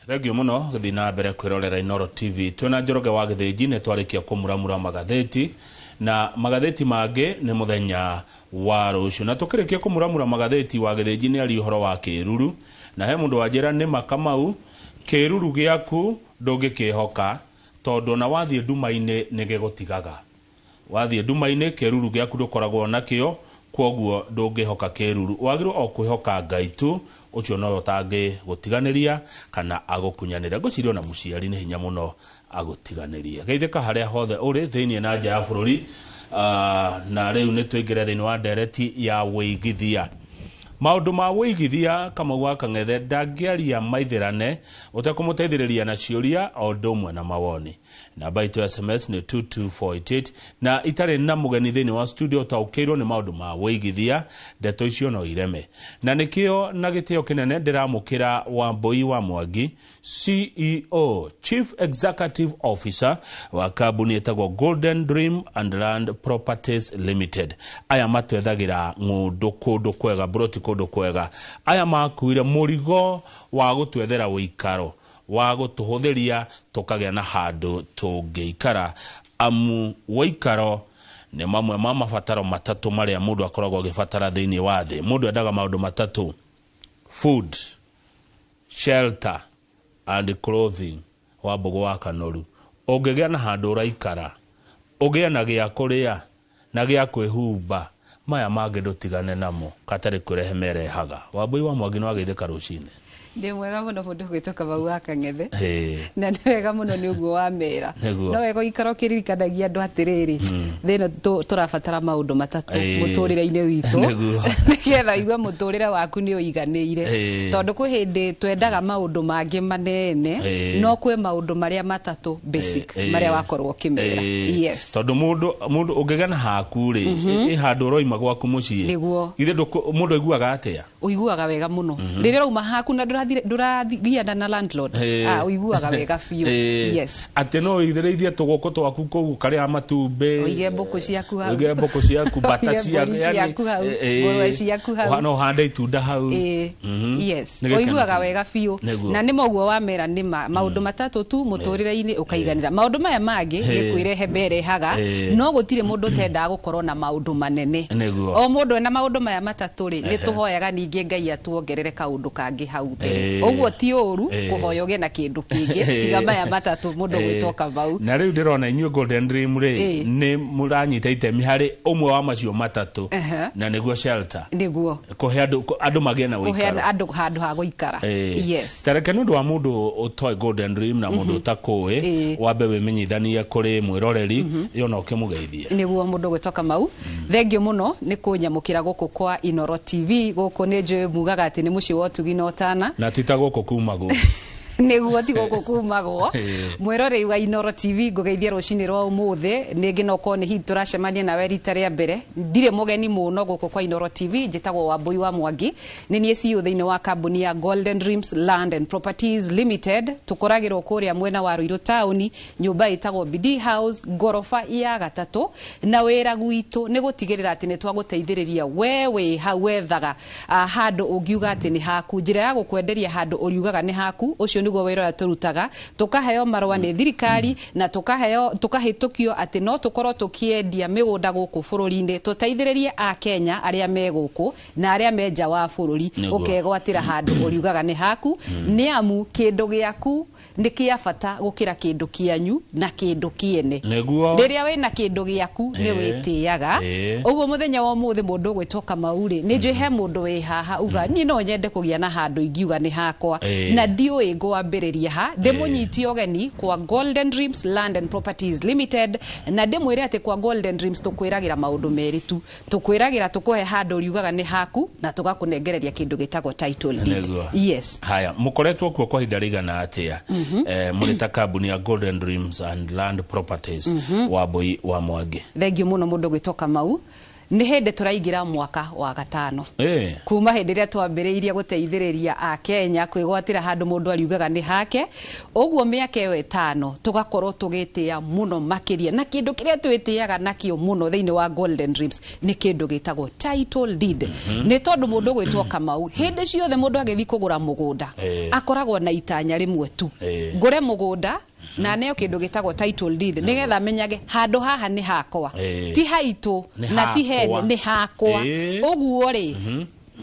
Thengiũ mũno gũthiĩ na mbere kwĩrorera Inooro TV. Twĩna Njoroge wa Gĩthĩnji nĩ twarĩkia kũmuramura magathĩti na magathĩti mangĩ nĩ mũthenya wa rũciũ. Na tũkĩrĩkia kũmuramura magathĩti wa Gĩthĩnji nĩ aria ũhoro wa kĩruru na he mũndũ wanjĩra nĩ ma Kamau kĩruru gĩaku ndũngĩkĩhoka tondũ ona wathiĩ nduma-inĩ nĩ gĩgũtigaga. Wathiĩ nduma-inĩ, kĩĩruru gĩaku ndũkoragwo nakĩo, kwoguo ndũngĩhoka kĩĩruru. Wagĩrĩirũo o kwĩhoka Ngai tu, ũcio nowe ũtangĩgũtiganĩria kana agũkunyanĩre. Ngwĩciria o na mũciari nĩ hinya mũno agũtiganĩrie. Geithĩka harĩa hothe ũrĩ, thĩinĩ na nja ya bũrũri. Na rĩu nĩ tũingĩre thĩinĩ wa ndereti ya ũigithia. Maũndũ ma ũigithia, Kamau wa Kang'ethe ndangĩaria maithĩrane ũtekũmũteithĩrĩria na ciũria o ũndũ ũmwe na mawoni. Namba itũ ya SMS nĩ 22488 na itarĩ na mũgeni thĩinĩ wa studio ũtaũkĩirwo nĩ maũndũ ma wĩigithia, ndeto icio no ireme. Na nĩkĩo na gĩtĩo kĩnene ndĩramũkĩra Wambũi wa Mwangi, CEO, Chief Executive Officer wa kambuni ĩtagwo Golden Dream and Land Properties Limited. Aya matwethagĩra ng'ũndũ kũndũ kwega, mburoti kũndũ kwega. Aya makuire mũrigo wa gũtwethera ũikaro wa gũtũhũthĩria tũkagĩa na handũ tũngĩikara, amu ũikaro nĩ mamwe ma mabataro matatũ marĩa mũndũ akoragwo agĩbatara thĩinĩ wa thĩ. Mũndũ endaga maũndũ matatũ, food, shelter and clothing. Wambũgũ wa Kanoru, ũngĩgĩa na handũ ũraikara, ũgĩe na gĩa kũrĩa na gĩa kwĩhumba, maya mangĩ ndũtigane namo, katarĩ kwĩrehe merehaga. Wambũi wa Mwangi nĩwageithĩka rũcinĩ? Ndĩ mwega mũno mũndũ ũgwĩtwo Kamau wa Kang'ethe. Na nĩ wega mũno nĩ ũguo wamera. Nĩguo. No wega ũikara ũkĩririkanagia andũ atĩrĩrĩ, thĩ ĩno tũrabatara maũndũ matatũ mũtũrĩre-inĩ witũ. Nĩguo. Nĩgetha ũigue mũtũrĩre waku nĩ ũiganĩire. Tondũ kwĩ hĩndĩ twendaga maũndũ mangĩ manene, no kwĩ maũndũ marĩa matatũ basic marĩa wakorwo ũkĩmera. Yes. Tondũ mũndũ mũndũ ũngĩgĩa na haku rĩ, ĩ handũ ũroima gwaku mũciĩ. Nĩguo. Githĩ mũndũ aiguaga atĩa? Ũiguaga wega mũno rĩrĩa ũrauma haku na ndũrathiana na landlord. Ah, ũiguaga wega biũ. Yes. Atĩ no ũigithĩrĩirie tũgũkũ twaku kũu ũkarĩa matumbĩ. Ũige mbũkũ ciaku hau. Ũige mbũkũ ciaku, mbata Ũige ciaku, mbũri yani, ciaku hau, ngũrwe ciaku hau. No ũhande itunda hau. Yes. Nĩ gĩkeno Ũiguaga kĩnene. wega biũ. Nĩguo. Na nĩ moguo wamera nĩ ma maũndũ matatũ tu mũtũrĩre-inĩ ũkaiganĩra. Maũndũ maya mangĩ nĩ kwĩrehe merehaga, no gũtirĩ mũndũ ũtendaga gũkorwo na maũndũ manene. Nĩguo. O mũndũ ena maũndũ maya matatũ rĩ, nĩ tũhoyaga ningĩ Ngai atuongerere kaũndũ kangĩ hau mbere. Ũguo ti ũru kũhoya ũgĩe na kĩndũ kĩngĩ tiga maya matatũ mũndũ ũgwĩtwo Kamau. Na rĩu ndĩrona inyuĩ Golden Dream rĩ, nĩ mũranyita itemi harĩ ũmwe wa macio matatũ, na nĩguo shelter. Nĩguo. Kũhe andũ, andũ magĩe na Kũhe ũikaro. andũ handũ ha gũikara. Yes. Ta reke nĩ ũndũ wa mũndũ ũtoĩ Golden Dream na mũndũ ũtakũĩ, wambe wĩmenyithanie kũrĩ mwĩroreri, ĩ ona ũkĩmũgeithie. Nĩguo mũndũ ũgwĩtwo Kamau. Thengiũ mũno nĩ kũnyamũkĩra gũkũ kwa Inooro TV. Gũkũ nĩ njũĩ mugaga atĩ nĩ mũciĩ wa ũtugi na ũtana. Na ti ta gũkũ kumagwo. Nĩguo ti gũkũ kumagwo. Mwĩroreri wa Inooro TV, ngũgeithia rũcinĩ rwa ũmũthĩ. Rĩngĩ no ũkorwo nĩ hihi tũracemania nawe rita rĩa mbere. Ndirĩ mũgeni mũno gũkũ kwa Inooro TV. Njĩtagwo Wambũi wa Mwangi. Nĩ niĩ CEO thĩinĩ wa kambuni ya Golden Dreams Land and Properties Limited. Tũkoragĩrwo kũrĩa mwena wa Ruiru taũni, nyũmba ĩtagwo Bidii House, ngoroba ya gatatũ. Na wĩra gwitũ nĩ gũtigĩrĩra atĩ nĩ twagũteithĩrĩria we wĩ hau wethaga handũ ũngiuga atĩ nĩ haku. Njĩra ya gũkwenderia handũ ũriugaga nĩ haku, ũcio nĩguo wĩra ũrĩa tũrutaga. Tũkaheo marũa nĩ thirikari na tũkaheo, tũkahĩtũkio atĩ no tũkorwo tũkĩendia mĩgũnda gũkũ bũrũri-inĩ, tũteithĩrĩrie Akenya arĩa me gũkũ na arĩa me nja wa bũrũri. Ũkegwatĩra handũ ũriugaga nĩ haku, nĩ amu kĩndũ gĩaku nĩ kĩa bata gũkĩra kĩndũ kĩanyu na kĩndũ kĩene. Rĩrĩa wĩna kĩndũ gĩaku nĩ wĩtĩaga. Ũguo mũthenya wa ũmũthĩ mũndũ ũgwĩtwo Kamau rĩ, nĩ njũĩ he mũndũ wĩ haha uga niĩ no nyende kũgĩa na handũ ingiuga nĩ hakwa na ndiũĩ ngwambĩrĩria ha. Ndĩmũnyitie ũgeni kwa Golden Dreams Land and Properties Limited na ndĩmwĩre atĩ kwa Golden Dreams tũkwĩragĩra maũndũ merĩ tu. Tũkwĩragĩra tũkũhe handũ ũriugaga nĩ haku na tũgakũnengereria kĩndũ gĩtagwo title deed. Nĩguo. Yes. Haya, mũkoretwo kuo kwa ihinda rĩigana atĩa? Mũrĩ ta kambuni ya Golden Dreams and Land Properties, Wambũi wa Mwangi. Thengiũ mũno mũndũ ũgwĩtwo Kamau. Nĩ hĩndĩ tũraingĩra mwaka wa gatano kuma hĩndĩ ĩrĩa twambĩrĩirie gũteithĩrĩria Akenya kwĩgwatĩra handũ mũndũ ariugaga nĩ hake. Ũguo mĩaka ĩyo 5 tũgakorwo tũgĩtĩa mũno makĩria, na kĩndũ kĩrĩa twĩtĩaga nakĩo mũno thĩinĩ wa Golden Dreams nĩ kĩndũ gĩtagwo title deed. Nĩ tondũ mũndũ gwĩtwo Kamau, hĩndĩ ciothe mũndũ agĩthiĩ kũgũra mũgũnda akoragwo na itanya rĩmwe tu, ngũre mũgũnda na neo kĩndũ gĩtagwo title deed nĩgetha menyage handũ haha nĩ hakwa, ti haitũ na ti hene, nĩ hakwa. Ũguo rĩ,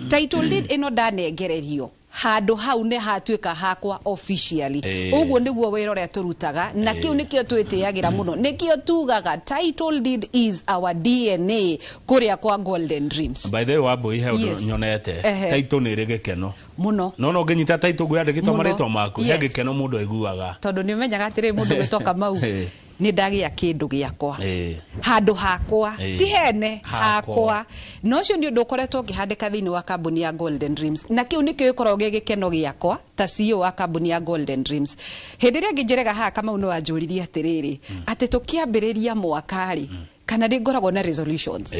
title deed ĩno ndanengererio handũ hau nĩ hatuĩka hakwa officially. Ũguo nĩguo wĩra ũrĩa tũrutaga, na kĩu nĩkĩo twĩtĩagĩra mũno, nĩkĩo tugaga title deed is our DNA kũrĩa kwa Golden Dreams. By the way, Wambui, he ũndũ nyonete, title nĩ ĩrĩ gĩkeno mũno. No ngĩnyita title ngwĩandĩkĩtwo marĩtwa maku, he gĩkeno mũndũ aiguaga, tondũ nĩ ũmenyaga atĩrĩ, mũndũ gwĩtwo Kamau, nĩ ndagĩa kĩndũ gĩakwa, handũ hakwa, ti hene, hakwa. Na ũcio nĩ ũndũ ũkoretwo ũkĩhandĩka thĩinĩ wa kambuni ya Golden Dreams, na kĩu nĩkĩo gĩkoragwo gĩ gĩkeno gĩakwa ta CEO wa kambuni ya Golden Dreams. Hĩndĩ ĩrĩa ngĩnjerega haha, Kamau, nĩ wanjũririe atĩrĩrĩ, atĩ tũkĩambĩrĩria mwaka rĩ, kana nĩ ngoragwo na resolutions,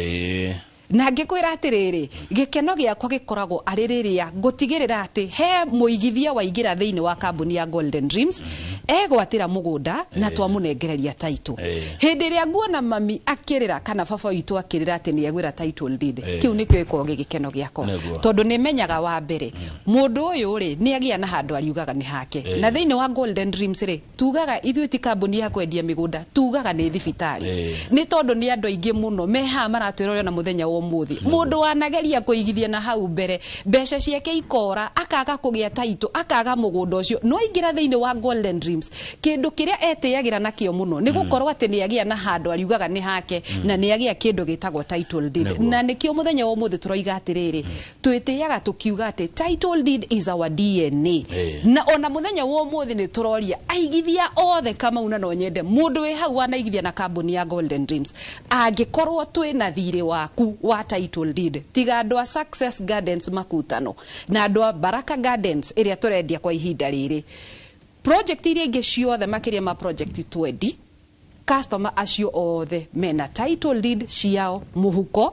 na ngĩkwĩra atĩrĩrĩ, gĩkeno gĩakwa gĩkoragwo arĩ rĩrĩa ngũtigĩrĩra atĩ he mũigithia waingĩra thĩinĩ wa kambuni ya Golden Dreams egwatĩra mũgũnda na twamũnengereria title. Hĩndĩ ĩrĩa nguona mami akĩrĩra kana baba witũ akĩrĩra atĩ nĩ egwĩra title deed, kĩu nĩkĩo gĩkoragwo gĩ gĩkeno gĩakwa, tondũ nĩ menyaga wa mbere mũndũ ũyũ rĩ, nĩ agĩa na handũ ariugaga nĩ hake. Na thĩinĩ wa Golden Dreams rĩ, tugaga ithuĩ ti kambuni ya kwendia mĩgũnda, tugaga nĩ thibitarĩ, nĩ tondũ nĩ andũ aingĩ mũno me haha maratwĩrorera na mũthenya wa ũmũthĩ, mũndũ wanageria kũigithia na hau mbere, mbeca ciake ikora, akaga kũgĩa title, akaga mũgũnda ũcio. No aingĩra thĩinĩ wa Golden Dreams, kĩndũ kĩrĩa etĩagĩra nakĩo mũno nĩ gũkorwo atĩ nĩ agĩa na handũ ariugaga nĩ hake, na nĩ agĩa kĩndũ gĩtagwo title deed. Na nĩkĩo mũthenya wa ũmũthĩ tũroiga atĩrĩrĩ, twĩtĩaga tũkiuga atĩ title deed is our DNA. Na ona mũthenya wa ũmũthĩ nĩ tũroria aigithia othe, Kamau, na no nyende mũndũ wĩ hau wanaigithia na kambuni ya Golden Dreams, angĩkorwo twĩna thirĩ waku wa title deed, tiga andũ a Success Gardens Makutano na andũ a Baraka Gardens ĩrĩa tũrendia kwa ihinda rĩrĩ, project iria ingĩ ciothe makĩria ma project 20, customer acio othe mena title deed ciao mũhuko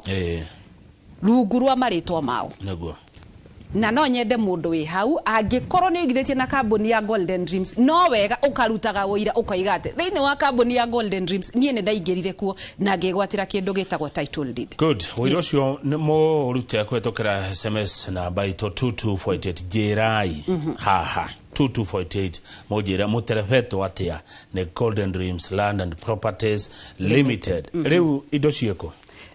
rungu rwa marĩtwa mao. Na no nyende mũndũ wĩ hau, angĩkorwo nĩ ũigithĩtie na kambuni ya Golden Dreams, no wega ũkarutaga ũira ũkoiga atĩ thĩinĩ wa kambuni ya Golden Dreams niĩ nĩ ndaingĩrire kuo na ngĩgwatĩra kĩndũ gĩtagwo title deed. Good. Ũira ũcio nĩ mũrute kũhetũkĩra SMS namba itũ 2248. Njĩrai haha 2248, mũnjĩre mũterebetwo atĩa nĩ Golden Dreams Land and Properties Limited. Rĩu indo ciĩkũ?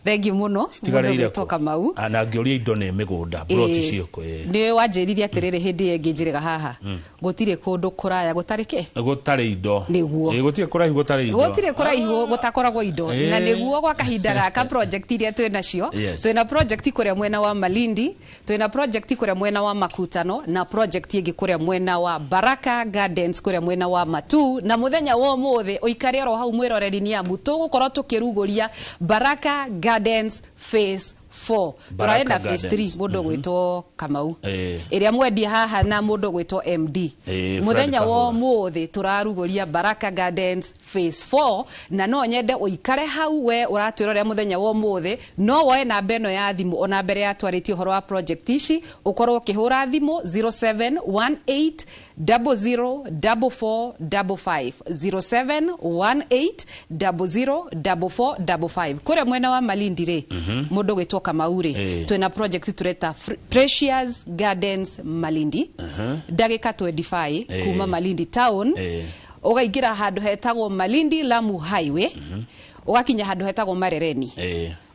Thengiũ mũno, mũndũ ũgwĩtwo Kamau. Na ngĩũria indo nĩ mĩgũnda, ploti ciĩkũ? Nĩ wanjĩrire atĩrĩrĩ, hĩndĩ ĩyo ĩngĩ njĩrĩga haha, gũtirĩ kũndũ kũraya gũtarĩ kĩ? Gũtarĩ indo. Nĩguo. Gũtirĩ kũraihu gũtarĩ indo. Gũtirĩ kũraihu gũtakoragwo indo. Na nĩguo gwa kahinda gaka project iria twĩ nacio, twĩna project kũrĩa mwena wa Malindi, twĩna project kũrĩa mwena wa Makutano, na project ĩngĩ kũrĩa mwena wa Baraka Gardens kũrĩa mwena wa Matu. Na mũthenya wa ũmũthĩ ũikare oro hau, mwĩroreri, nĩ amu tũgũkorwo tũkĩrugũria Baraka Gardens phase 4. Baraka Tũrarĩ na phase 3, Gardens. mũndũ ũgwĩtwo Kamau, ĩrĩa mwendia haha na mũndũ ũgwĩtwo MD. Fred Mũthenya wa Kahũra. ũmũthĩ tũrarugũria Baraka Gardens phase 4, na no nyende ũikare hau we ũratwĩrorera mũthenya wa ũmũthĩ. No woe namba ĩno ya thimũ ona mbere ya twarĩtie ũhoro wa project ici, ũkorwo ũkĩhũra thimũ 0718 004455, 0718 004455. Kũrĩa mwena wa Malindi rĩ, mũndũ ũgwĩtwo Kamau rĩ, twĩna project tũreta Precious Gardens Malindi, ndagĩka 25 kuma Malindi town, ũgaingĩra handũ hetagwo Malindi Lamu Highway, ũgakinya handũ hetagwo Marereni,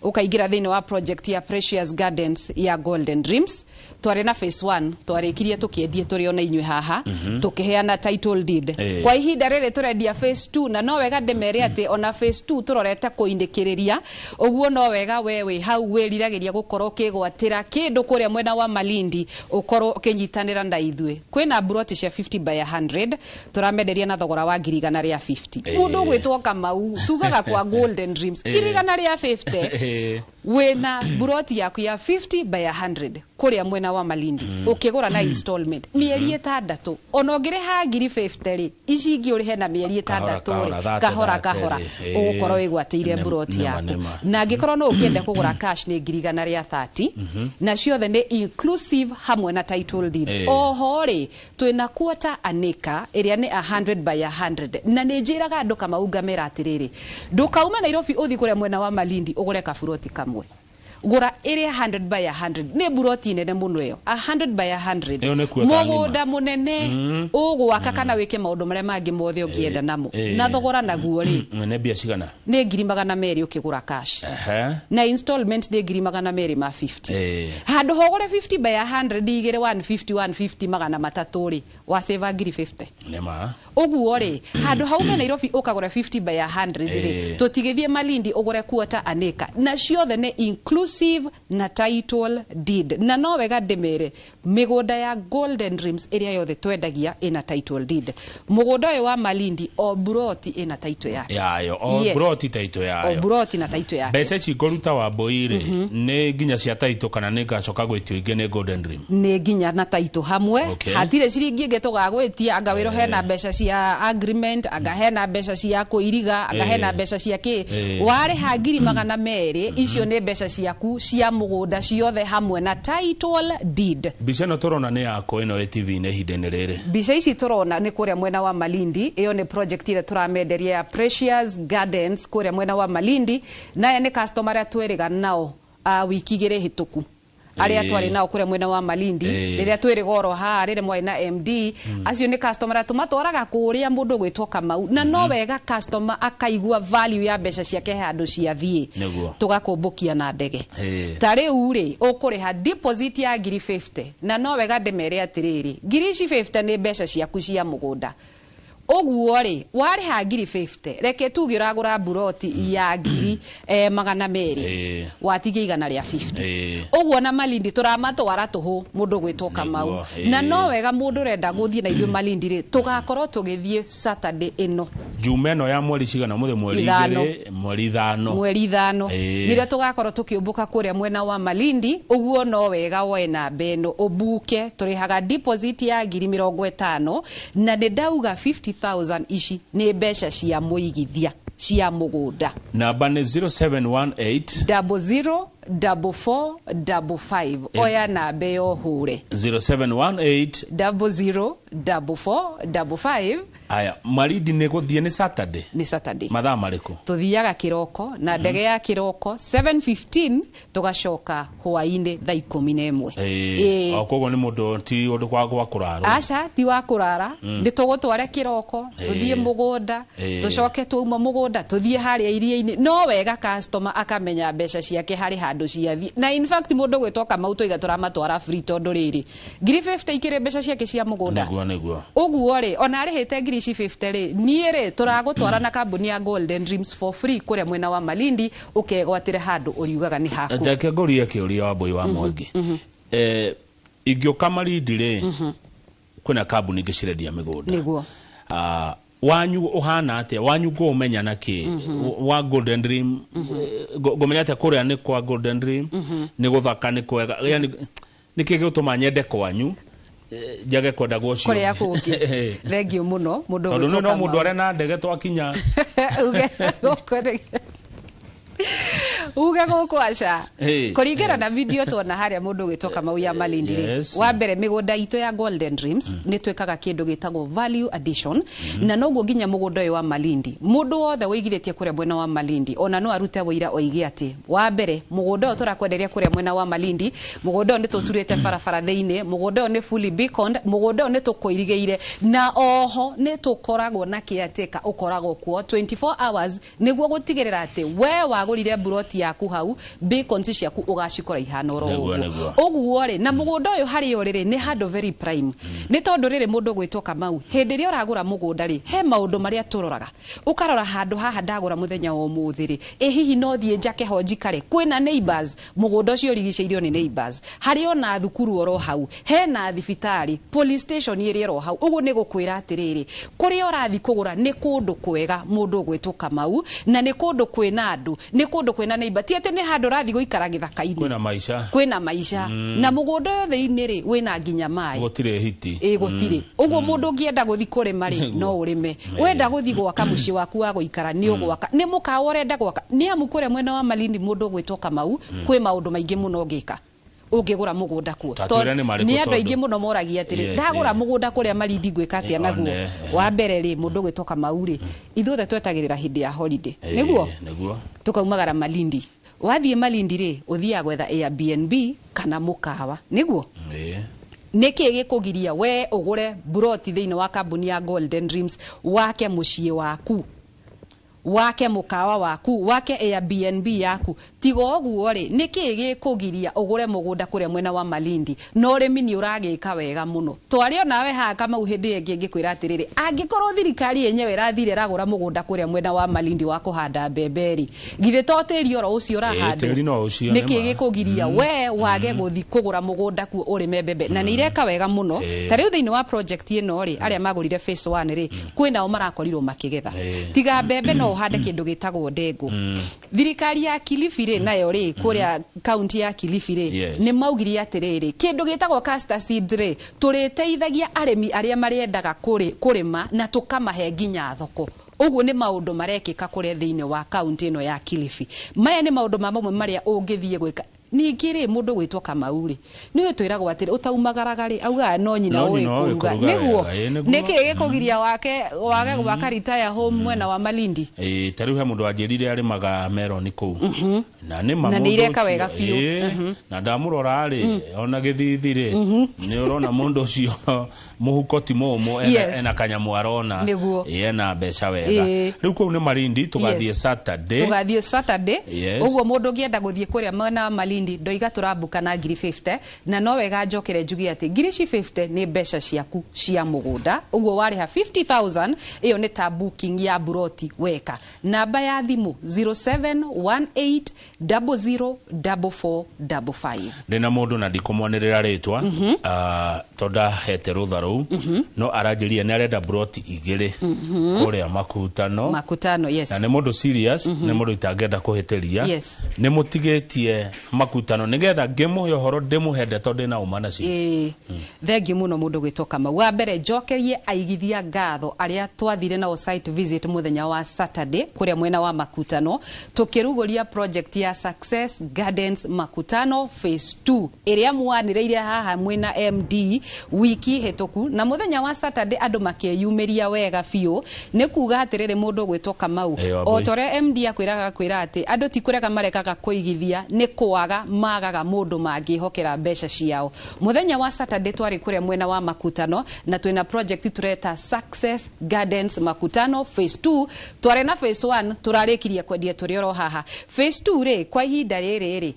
ũkaingĩra thĩinĩ wa project ya Precious Gardens ya Golden Dreams. Twarĩ na phase 1, twarĩkirie tũkĩendie tũrĩ ona inyuĩ haha, tũkĩheana title deed. Kwa ihinda rĩrĩ tũrendia phase 2, na no wega ndĩmere atĩ ona phase 2 tũrorete kũinĩkĩrĩria. Ũguo no wega we wĩ hau wĩriragĩria gũkorwo ũkĩgwatĩra kĩndũ kũrĩa mwena wa Malindi, ũkorwo ũkĩnyitanĩra na ithuĩ. Kwĩna mburoti cia 50 by 100 tũramenderia na thogora wa 150,000. Mũndũ ũgwĩtwo Kamau, tugaga kwa Golden Dreams 150,000. Wĩna buroti yaku ya 50 by 100 kũrĩa mwena wa Malindi, ũkĩgũra na installment mĩeri 6, ona ũngĩrĩha ngiri 50 rĩ, ici ingĩ ũrĩhe na mĩeri Kahora, 6 kahora, rĩ, thate, kahora thate kahora, rĩ. ũgũkorwo wĩgwatĩire buroti Nĩma, yaku. nĩma. Na angĩkorwo no ũkĩende kũgũra cash nĩ ngiri 130, na ciothe nĩ inclusive hamwe na title deed. Oho rĩ, twĩna quarter an acre ĩrĩa nĩ 100 by 100, na nĩ njĩraga andũ Kamau ngamera atĩrĩrĩ, ndũkauma Nairobi ũthiĩ kũrĩa mwena wa Malindi ũgũre kaburoti kamwe, gũra ĩrĩa 100 by 100, nĩ buroti nene mũno ĩyo, 100 by 100. Ĩyo nĩ quarter ng'ima. Mũgũnda mũnene ũgwaka kana wĩke maũndũ marĩa mangĩ mothe ũngĩenda namo. Na thogora naguo rĩ, Nĩ mbia cigana? Nĩ ngiri 200 ũkĩgũra cash, na installment nĩ ngiri 250. Handũ hogũre 50 by 100 igĩrĩ, 150 150, 300 rĩ, waseva ngiri 50. Nĩma. Ũguo rĩ, handũ haume Nairobi ũkagũra 50 by 100 rĩ, tũtigĩthiĩ Malindi ũgũre quarter an acre, na ciothe nĩ inclusive na title deed. Na no wega ndĩmere, mĩgũnda ya Golden Dreams ĩrĩa yothe twendagia ĩna title deed. Mũgũnda ũyũ wa Malindi, o buroti ĩna title yake. Yayo o Yes. buroti taito O yayo. buroti na title yake. Mbeca ici ngũruta wa mbũi rĩ, nĩ nginya cia taito kana nĩ ngacoka gwĩtio ingĩ nĩ Golden Dream? Nĩ nginya na taito hamwe. Hatirĩ ciringi ĩngĩ tũgagwĩtia, anga wĩrwo hena mbeca cia agreement, anga hena mbeca cia kũiriga, anga hena mbeca cia kĩ. Warĩha ngiri 200, icio nĩ mbeca ciaku cia mũgũnda ciothe hamwe na title deed. Mbica ĩno tũrona nĩ yakũ ĩno ĩ TV-inĩ ihinda-inĩ rĩrĩ? Mbica ici tũrona nĩ kũrĩa mwena wa Malindi. Ĩyo nĩ project ĩrĩa tũramenderia ya Precious Gardens kũrĩa mwena wa Malindi. Naya nĩ customer arĩa twĩrĩga nao wiki 2 hĩtũku, arĩa twarĩ nao kũrĩa mwena wa Malindi, rĩrĩa twĩrĩga oro haha rĩrĩa mwarĩ na MD. Acio nĩ customer arĩa tũmatwaraga kũrĩa mũndũ gwĩtwo Kamau, na no wega customer akaigua value ya mbeca ciake handũ ciathiĩ. Tũgakũmbũkia na ndege. Ta rĩu rĩ, ũkũrĩha deposit ya ngiri 50, na no wega ndĩmere atĩrĩrĩ, ngiri ici 50 nĩ mbeca ciaku cia mũgũnda. Ũguo rĩ, warĩha ngiri 50, reke tuge ũragũra buroti ya ngiri 200, watigia 150. Ũguo na Malindi tũramatwara tũhũ, mũndũ gwĩtwo Kamau. Na no wega mũndũ ũrenda gũthiĩ na ithuĩ Malindi rĩ, tũgakorwo tũgĩthiĩ Saturday ĩno. Juma ĩno ya mweri cigana mũthĩ? Mweri 5. 2, mweri 5. Mweri 5, nĩrĩo tũgakorwo tũkĩũmbũka kũrĩa mwena wa Malindi. Ũguo no wega woe namba ĩno ũbuke. Tũrĩhaga deposit ya ngiri 50, na nĩ ndauga 50,000 ici nĩ mbeca cia mũigithia cia mũgũnda. Namba nĩ 0718 004455. Oya namba ĩyo ũhũre. 0718 004455. Aya, Malindi nĩ gũthiĩ nĩ Saturday? Nĩ Saturday. Mathaa marĩkũ? Tũthiaga kĩroko na ndege ya kĩroko 7:15, tũgacoka hwaĩ-inĩ thaa 11. O koguo nĩ mũndũ ti ũndũ kwa kũrarwo? Aca, ti wa kũrara. Nĩ tũgũtware kĩroko, tũthiĩ mũgũnda, tũcoke twauma mũgũnda tũthiĩ harĩa iria-inĩ. No wega customer akamenya mbeca ciake harĩ handũ ciathiĩ. Na in fact mũndũ gwĩtwo Kamau tũiga tũramatwara free, tondũ rĩrĩ, ngiri 50 ikĩrĩ mbeca ciake cia mũgũnda. Nĩguo. Ũguo rĩ, ona arĩhĩte ngiri ici 50 rĩ, niĩ rĩ, tũragũtwara na kambuni ya Golden Dreams for free kũrĩa mwena wa Malindi, ũkegwatĩre handũ ũriugaga nĩ haku. Reke ngũrie kĩũria wa mbũi wa Mwangi. Ingĩũka Malindi rĩ, kwĩna kambuni ingĩ cirendia mĩgũnda. Nĩguo. Ah, wanyu ũhana atĩa? Wanyu ngũũmenya na kĩ wa Golden Dream? Ngũmenya atĩa kũrĩa nĩ kwa Golden Dream, nĩ gũthaka, nĩ kwega? Yani nĩ kĩ gĩgũtũma nyende kwanyu, njage kwenda gũcio Kũrĩa kũngĩ? Thengiũ mũno, mũndũ Tondũ ũgwĩtwo nĩ no mũndũ Kamau. arĩa na ndege twakinya. Uge gũkũ uge gũkũ aca. Kũringana na video tuona harĩa mũndũ ũgwĩtwo Kamau ya Malindi rĩ, wa mbere, mĩgũnda itũ ya Golden Dreams nĩ twĩkaga kĩndũ gĩtagwo value addition, na noguo nginya mũgũnda ũyũ wa Malindi, mũndũ wothe wĩigithĩtie kũrĩa mwena wa Malindi ona no arute wũira oige atĩ wa mbere, mũgũnda ũyũ tũrakwenderia kũrĩa mwena wa Malindi, mũgũnda ũyũ nĩ tũturĩte barabara thĩinĩ, mũgũnda ũyũ nĩ fully beaconed, mũgũnda ũyũ nĩ tũkũirigĩire, na oho nĩ tũkoragwo na caretaker ũkoragwo kuo 24 hours nĩguo gũtigĩrĩra atĩ we wagũrire buroti yaku hau, beacons ciaku ũgacikora ihana oro ũguo. Ũguo rĩ, na mũgũnda ũyũ harĩa ũrĩ rĩ, nĩ handũ very prime, nĩ tondũ rĩrĩ, mũndũ gwĩtwo Kamau, hĩndĩ ĩrĩa ũragũra mũgũnda rĩ, he maũndũ marĩa tũroraga. Ũkarora handũ haha ndagũra mũthenya wa ũmũthĩ rĩ, ĩ hihi no thiĩ njake ho njikare? Kwĩna neighbors? Mũgũnda ũcio ũrigicĩirio nĩ neighbors, harĩ ona thukuru oro hau, hena thibitarĩ, police station ĩrĩ oro hau. Ũguo nĩ gũkwĩra atĩrĩrĩ, kũrĩa ũrathiĩ kũgũra nĩ kũndũ kwega, mũndũ ũgwĩtwo Kamau, na nĩ kũndũ kwĩna andũ, nĩ kũndũ kwĩna neighbors. nyũmba, ti atĩ nĩ handũ ũrathiĩ gũikara gĩthaka-inĩ. Kwĩna maica. Kwĩna maica, na mũgũnda ũyũ thĩinĩ rĩ, wĩna nginya maĩ. Gũtirĩ hiti. Ĩ, gũtirĩ. Ũguo mũndũ ũngĩenda gũthi kũrĩma rĩ, Nĩguo. no ũrĩme. Wenda gũthi gwaka mũciĩ waku wa gũikara, nĩ ũgwaka. Nĩ mũkawa ũrenda gwaka, nĩ amu kũrĩa mwena wa Malindi, mũndũ ũgwĩtwo Kamau, kwĩ maũndũ maingĩ mũno ũngĩka ũngĩgũra mũgũnda kuo. Ta twĩre nĩ marĩkũ? Nĩ andũ Tondũ aingĩ mũno moragia atĩrĩ, ndagũra mũgũnda kũrĩa Malindi ngwĩka atĩa naguo? One. Wa mbere rĩ, mũndũ ũgwĩtwo Kamau rĩ, ithuothe twetagĩrĩra hĩndĩ ya holiday, nĩguo? Nĩguo. Tukaumagara Malindi. Wathiĩ Malindi rĩ, ũthiaga gwetha Airbnb kana mũkawa, nĩguo? Nĩkĩ gĩkũgiria we ũgũre buroti thĩinĩ wa kambuni ya Golden Dreams, wake mũciĩ waku, wake mũkawa waku, wake Airbnb yaku? Tiga ũguo rĩ, nĩkĩ gĩkũgiria ũgũre mũgũnda kũrĩa mwena wa Malindi, na ũrĩmi nĩ ũragĩka wega mũno? Twarĩ onawe haha, Kamau, hĩndĩ ĩyo ĩngĩ ngĩkwĩra atĩrĩrĩ, angĩkorwo thirikari yenyewe ĩrathire ĩragũra mũgũnda kũrĩa mwena wa Malindi wa kũhanda mbembe rĩ, githĩ to tĩri oro ũcio ũrahandwo? Tĩri no ũcio, Nĩkĩ nĩ ma. gĩkũgiria we wage gũthi kũgũra mũgũnda kuo ũrĩme mbembe? Na nĩ ireka wega mũno. Ta rĩu thĩinĩ wa project ĩno rĩ, arĩa magũrire phase 1 rĩ, kwĩ nao marakorirwo makĩgetha. Tiga mbembe, no ũhande kĩndũ gĩtagwo ndengũ. Thirikari ya Kilifi rĩ, nayo rĩ, kũrĩa kaunti ya Kilifi rĩ, nĩ maugire atĩrĩrĩ, kĩndũ gĩtagwo castor seeds rĩ, tũrĩteithagia arĩmi arĩa marĩendaga kũrĩma na tũkamahe nginya thoko. Ũguo nĩ maũndũ marekĩka kũrĩa thĩinĩ wa kaunti ĩno ya Kilifi. Maya nĩ maũndũ ma mamwe marĩa ũngĩthiĩ gwĩka. Ningĩ rĩ, mũndũ gwĩtwo Kamau rĩ, nĩ twĩragwo atĩrĩ, ũtaumagaraga rĩ, augaga no nyina No ũĩ nyina ũĩ kũruga, kũruga nĩguo? wega, ĩ, nĩguo. Nĩkĩ gĩkũgiria wake wage gwaka retire home mwena wa Malindi? Ĩ, ta rĩu he mũndũ wanjĩrire arĩmaga meroni kũu, na nĩ ma Na nĩ mũndũ ireka ũcio, wega biũ. ĩ, na ndamũrora rĩ, ona gĩthithi rĩ, nĩ ũrona mũndũ ũcio mũhuko ti mũmũ, ena, ena kanyamũ arona. Nĩguo. Ĩ, ena mbeca wega. Rĩu kũu nĩ Malindi, tũgathiĩ Saturday. Tũgathiĩ Saturday. Yes. Ũguo mũndũ ũngĩenda gũthiĩ kũrĩa mwena wa Malindi, ndoiga tũrambuka na ngiri 50, na no wega njokere njuge atĩ ngiri ici 50 nĩ mbeca ciaku cia mũgũnda. Ũguo warĩha 50,000, ĩyo nĩ ta booking ya buroti weka. Namba ya thimũ 0718004455. Ndĩna mũndũ na ndikũmwanĩrĩra rĩtwa, tondũ ndahete rũtha rũu, no aranjĩrire nĩ arenda broti igĩrĩ kũrĩa Makutano. Makutano, yes. Na nĩ mũndũ serious, nĩ mũndũ itangĩenda kũhĩtĩria. Nĩ mũtigĩtie Makutano nĩgetha ngĩmũhe ũhoro, ndĩmũhe ndeto ndĩna ũma nacio. Ĩĩ, thengiũ mũno mũndũ gwĩtwo Kamau. Wa mbere njokerie aigithia ngatho arĩa twathire nao site visit mũthenya wa Saturday kũrĩa mwena wa Makutano, tũkĩrugũria project ya Success Gardens Makutano phase 2 ĩrĩa mwanĩrĩire haha mwĩna MD wiki hĩtũku. Na mũthenya wa Saturday andũ makĩyumĩria wega biũ. Nĩ kuga atĩrĩrĩ, mũndũ gwĩtwo Kamau, Ĩĩ, o Wambui. ta ũrĩa MD akwĩraga kwĩra atĩ andũ ti kũrega marekaga kũigithia, nĩ kwaga magaga mũndũ mangĩhokera mbeca ciao. Mũthenya wa Saturday twarĩ kũrĩa mwena wa Makutano na twĩna project tũreta Success Gardens Makutano phase 2. Twarĩ na phase 1 tũrarĩkirie kwendia, tũrĩ oro haha. Phase 2 rĩ, kwa ihinda rĩrĩ rĩ,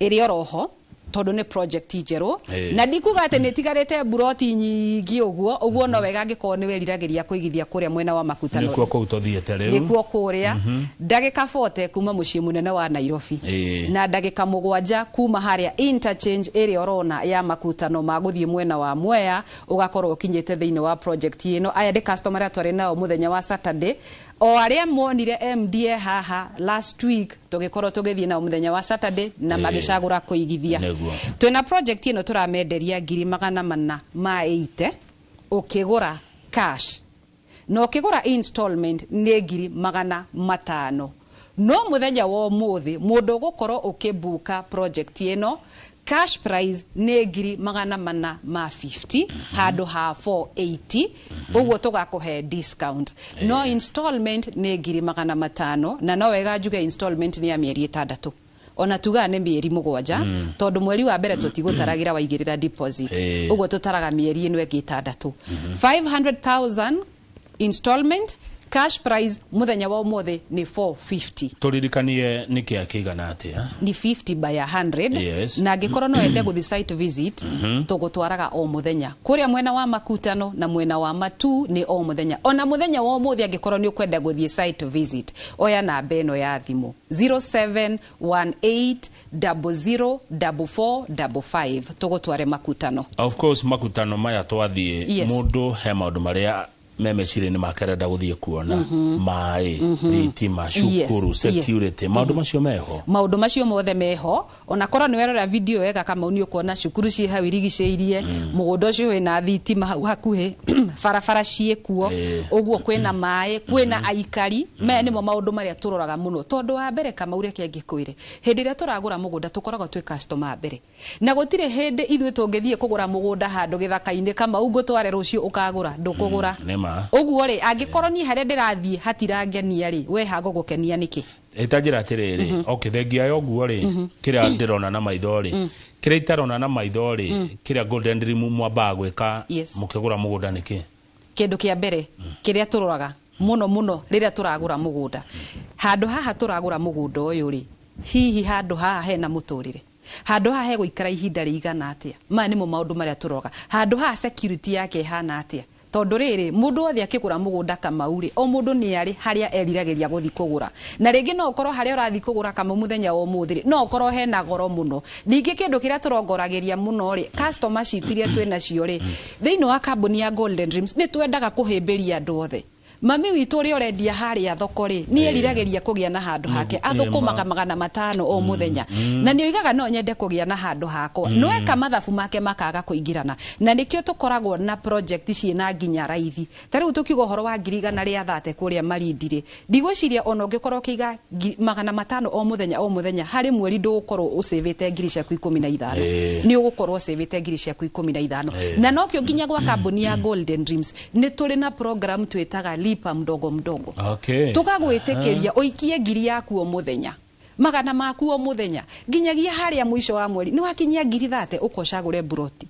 ĩrĩ oroho tondũ nĩ project njerũ. Na ndikuga atĩ nĩ ĩtigarĩte mburoti nyingĩ ũguo ũguo, no wega angĩkorwo nĩ weriragĩria kũigithia kũrĩa mwena wa Makutano. Nĩkuo kũu tũthiĩte rĩu. Nĩkuo kũrĩa, ndagĩka 40 kuma mũciĩ mũnene wa Nairobi, na ndagĩka 7 kuma harĩa interchange ĩrĩa ũrona ya Makutano ma gũthiĩ mwena wa Mwea, ũgakorwo ũkinyĩte thĩinĩ wa project ĩno. Aya ndĩ customer arĩa twarĩ nao mũthenya wa Saturday, o arĩa monire MDA haha last week, tũgĩkorwo tũgĩthiĩ nao mũthenya wa Saturday na magĩcagũra kũigithia. Twĩna project ĩno tũramenderia ngiri 480 ũkĩgũra cash, na ũkĩgũra installment nĩ ngiri 500. No mũthenya wa ũmũthĩ mũndũ ũgũkorwo ũkĩbuka project ĩno, cash price nĩ ngiri 450 handũ ha 480. Ũguo tũgakũhe discount, no installment nĩ ngiri 500. Na no wega njuge installment nĩ ya mĩeri 6, ona tugaga nĩ mĩeri 7, tondũ mweri wa mbere tũtigũtaragĩra waigĩrĩra deposit. Ũguo tũtaraga mĩeri ĩno ĩngĩ 6. 500,000 installment, cash price mũthenya wa ũmũthĩ nĩ 450. Tũririkanie nĩ kĩa kĩigana atĩa? Ni 50 by 100. Na angĩkorwo no wende gũthiĩ site visit, tũgũtwaraga o mũthenya kũrĩa mwena wa Makutano na mwena wa Matu, nĩ o mũthenya. Ona mũthenya wa ũmũthĩ angĩkorwo nĩ ũkwenda gũthiĩ site visit, oya namba ĩno ya thimũ 0718004455, tũgũtware Makutano. Of course, Makutano maya twathiĩ, mũndũ he maũndũ marĩa Me meciria-inĩ make arenda gũthiĩ kuona maĩ, thitima, cukuru, security, maũndũ macio meho? Maũndũ macio mothe meho. Ona korwo nĩ werora video wega, Kamau, nĩ ũkuona cukuru ciĩ hau irigicĩirie mũgũnda ũcio, wĩna thitima hau hakuhĩ, barabara ciĩkuo, ũguo kwĩna maĩ, kwĩna aikari. Maya nĩmo maũndũ marĩa tũroraga mũno, tondũ wa mbere, Kamau, reke ngĩkwĩre, hĩndĩ ĩrĩa tũragũra mũgũnda tũkoragwo twĩ customer a mbere, na gũtirĩ hĩndĩ ithuĩ tũngĩthiĩ kũgũra mũgũnda handũ gĩthaka-inĩ, Kamau, ngũtware rũciũ ũkagũra, ndũkũgũra. Nĩ ma. Ũguo rĩ, angĩkorwo niĩ harĩa ndĩrathiĩ hatirangenia rĩ, we hagũgũkenia nĩkĩ? Ĩtanjĩra atĩrĩrĩ, okay, thengia ya ũguo rĩ, kĩrĩa ndĩrona na maitho rĩ, kĩrĩa itarona na maitho rĩ, kĩrĩa Golden Dream mwambaga gwĩka mũkĩgũra mũgũnda nĩkĩ? Kĩndũ kĩa mbere kĩrĩa tũroraga mũno mũno rĩrĩa tũragũra mũgũnda, handũ haha tũragũra mũgũnda ũyũ rĩ, hihi handũ haha hena mũtũrĩre? Handũ haha hegũikara ihinda rĩigana atĩa? Maya nĩmo maũndũ marĩa tũroraga. Handũ haha security yake ĩhana atĩa? Tondũ rĩrĩ, mũndũ wothe akĩgũra mũgũnda, Kamau rĩ, o mũndũ nĩ arĩ harĩa eriragĩria gũthiĩ kũgũra, na rĩngĩ no ũkorwo harĩa ũrathiĩ kũgũra, Kamau, mũthenya wa ũmũthĩ rĩ, no ũkorwo hena goro mũno. Ningĩ kĩndũ kĩrĩa tũrongoragĩria mũno rĩ, customer citũ iria twĩ nacio rĩ, thĩinĩ wa kambuni ya Golden Dreams, nĩ twendaga kũhĩmbĩria andũ othe. Mami witũ ũrĩa ũrendia harĩa thoko rĩ, nĩ eriragĩria kũgĩa na handũ hake. Athũkũmaga 500 o mũthenya na nĩ oigaga, "No nyende kũgĩa na handũ hakwa," no eka mathabu make makaga kũingĩrana. Na nĩkĩo tũkoragwo na project ciĩna nginya raithi. Ta rĩu tũkiuga ũhoro wa 130,000 kũrĩa Malindi rĩ, ndigwĩciria ona ũngĩkorwo ũkĩiga 500 o mũthenya o mũthenya, harĩ mweri ndũgũkorwo ũcĩvĩte ngiri ciaku 15. Nĩ ũgũkorwo ũcĩvĩte ngiri ciaku 15. Na nokĩo nginya gwa kambuni ya Golden Dreams nĩ tũrĩ na program twĩtaga Lipa Mdogo Mdogo. Tũgagwĩtĩkĩria ũikie ngiri yaku o mũthenya, magana maku o mũthenya, nginyagia harĩa mũico wa mweri nĩ wakinyia ngiri 30, ũkocagũre mburoti.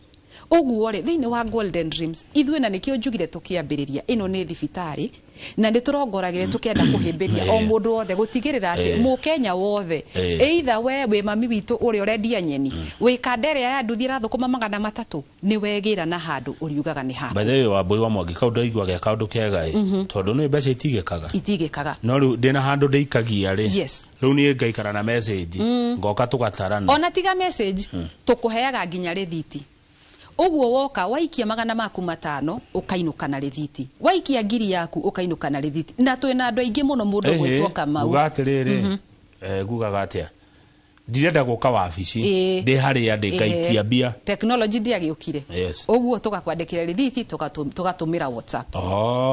Ũguo rĩ, thĩinĩ wa Golden Dreams ithuĩ, na nĩkĩo njugire tũkĩambĩrĩria, ĩno nĩ thibitarĩ na nĩ tũrongoragĩre, tũkenda kũhĩmbĩria o mũndũ wothe, gũtigĩrĩra atĩ mũkenya wothe, either we wĩ mami witũ ũrĩa ũrendia nyeni, wĩ kanda ĩrĩa ya nduthi ĩrathũkũma 300, nĩ wegĩra na handũ ũriugaga nĩ haku. By the way, Wambui wa Mwangi, kau ndaigua ge kaũndũ kega ĩ, tondũ nĩ mbeca itigĩkaga. Itigĩkaga. No rĩu ndĩna handũ ndĩikagia rĩ, rĩu niĩ ngaikara na message, ngoka tũgatarana. Ona tiga message, tũkũheaga nginya rĩthiti. Ũguo woka waikia magana maku 500, ũkainũka na rĩthiti. Waikia ngiri yaku, ũkainũka na rĩthiti. Na twĩna andũ aingĩ mũno, mũndũ gwĩtwo Kamau. Nguga atĩrĩrĩ, ngugaga atĩa, ndirenda gũka wabici, ndĩ harĩa ndĩ ngaikia mbia. Technology ndĩagĩũkire. Ũguo tũgakwandĩkĩra rĩthiti, tũgatũmĩra WhatsApp.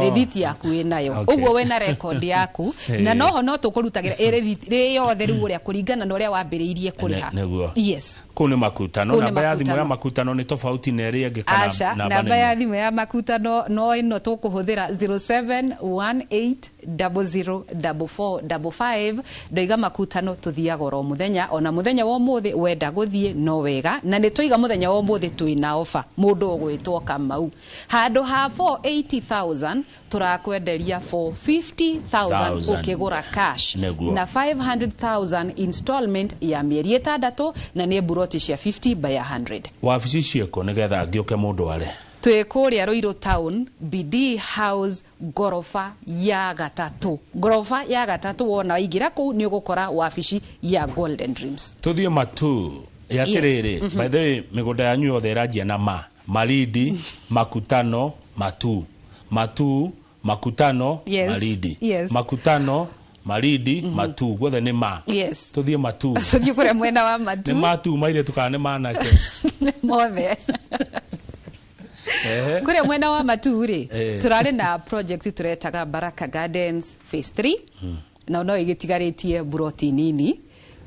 Rĩthiti yaku ĩnayo. Ũguo wĩna record yaku, na noho no tũkũrutagĩra ĩ rĩthiti rĩ yothe rĩu ũrĩa kũringana na ũrĩa wambĩrĩirie kũrĩha. Nĩguo. Yes. Kũu nĩ Makutano. Kũu nĩ Namba ya thimũ ya Makutano. Makutano nĩ tofauti na ĩrĩa ĩngĩ kana? Aca. Namba Namba nĩ ya thimũ ya Makutano no ĩno tũkũhũthĩra, 0718004455. Ndoiga Makutano tũthiaga oro mũthenya, ona mũthenya wa ũmũthĩ wenda gũthiĩ no wega. Na nĩ twaiga mũthenya wa ũmũthĩ twĩna ofa, mũndũ ũgwĩtwo Kamau, handũ ha 480,000 tũrakwenderia 450,000 Thousand. ũkĩgũra cash, Nĩguo. na 500,000 installment ya mĩeri 6, na nĩ mburoti cia 50 by 100. Wabici ciĩkũ nĩgetha ngĩũke mũndũ are? Twĩ kũrĩa Ruiru Town, BD House, ngoroba ya gatatũ. Ngoroba ya gatatũ, wona waingĩra kũu nĩ ũgũkora wabici ya Golden Dreams. Tũthiĩ Matu ya atĩrĩrĩ. By the way, mĩgũnda yanyu yothe ĩranjia na ma Malindi, Makutano, Matu, Matu, Makutano, Malindi, Makutano, Malindi, Matu, guothe nĩ ma. Tũthiĩ Matu. Tũthiĩ kũrĩa mwena wa Matu. Nĩ matu mairĩtu kana nĩ manake? Nĩ mothe. Kũrĩa mwena wa Matu rĩ, tũrarĩ na project tũretaga Baraka Gardens Phase 3, na no ĩgĩtigarĩtie buroti nini,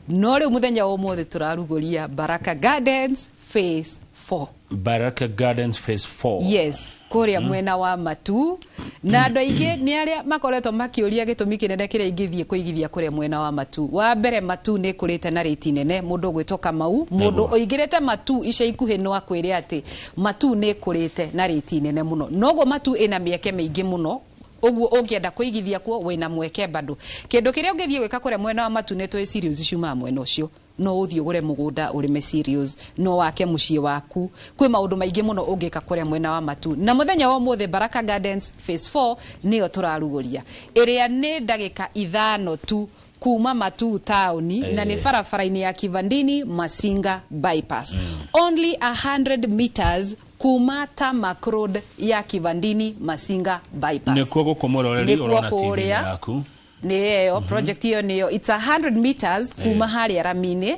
no rĩu mũthenya wa ũmũthĩ tũrarugũria Baraka Gardens Phase 4. Baraka Gardens Phase 4. Yes, kũrĩa mwena wa Matu. Na andũ aingĩ nĩ arĩa makoretwo makĩũria gĩtũmi kĩnene kĩrĩa ingĩthiĩ kũigithia kũrĩa mwena wa Matu. Wa mbere, Matu nĩ ĩkũrĩte na rĩti nene. Mũndũ ũgwĩtwo Kamau, mũndũ ũingĩrĩte Matu ica ikuhĩ, no akwĩre atĩ Matu nĩ ĩkũrĩte na rĩti nene mũno. Noguo Matu ĩna mĩeke mĩingĩ mũno. Ũguo ũngĩenda kũigithia kuo, wĩna mweke bado. Kĩndũ kĩrĩa ũngĩthiĩ gwĩka kũrĩa mwena wa Matu, nĩ tũĩ cereals ciumaga mwena ũcio, no ũthiĩ ũgũre mũgũnda ũrĩme cereals, no wake mũciĩ waku. Kwĩ maũndũ maingĩ mũno ũngĩka kũrĩa mwena wa Matu. Na mũthenya wa ũmũthĩ Baraka Gardens Phase 4 nĩyo tũrarugũria, ĩrĩa nĩ ndagĩka 5 tu kuma Matu taũni, na nĩ barabara-inĩ ya Kivandini Masinga bypass, only 100 meters. Kuma tarmac road ya Kivandini Masinga bypass. Nĩkuo gũkũ mũroreri Nĩkuo ũrona TV kũrĩa. yaku. Nĩ ĩyo project ĩyo, nĩyo it's 100 meters kuma harĩa rami-inĩ.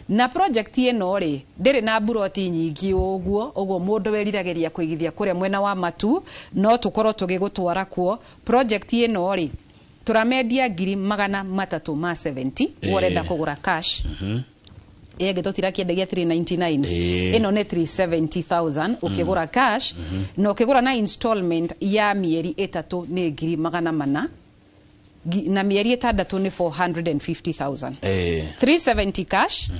Na project ĩno rĩ, ndĩrĩ na mburoti nyingĩ ũguo. Ũguo mũndũ weriragĩria kũigithia kũrĩa mwena wa Matu, no tũkorwo tũgĩgũtwara kuo. Project ĩno rĩ, tũramendia 370,000. Ũrenda kũgũra cash, ĩngĩ tũtirakĩendagia 399. Ĩno nĩ 370,000 ũkĩgũra cash, na ũkĩgũra na installment ya mĩeri 3 nĩ 400,000, na mĩeri 6 nĩ 450,000. 370 cash,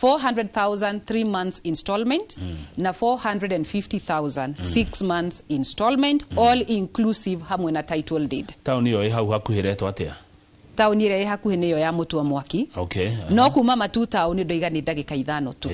400,000 3 months installment, na 450,000 6 months installment, all inclusive hamwe na title deed. Taũni ĩyo ĩ hau hakuhĩ ĩretwo atĩa? Taũni ĩrĩa ĩ hakuhĩ nĩyo ya Mũtua Mwaki. No kuma Matu taũni ndoiga nĩ ndagĩka 5 tu.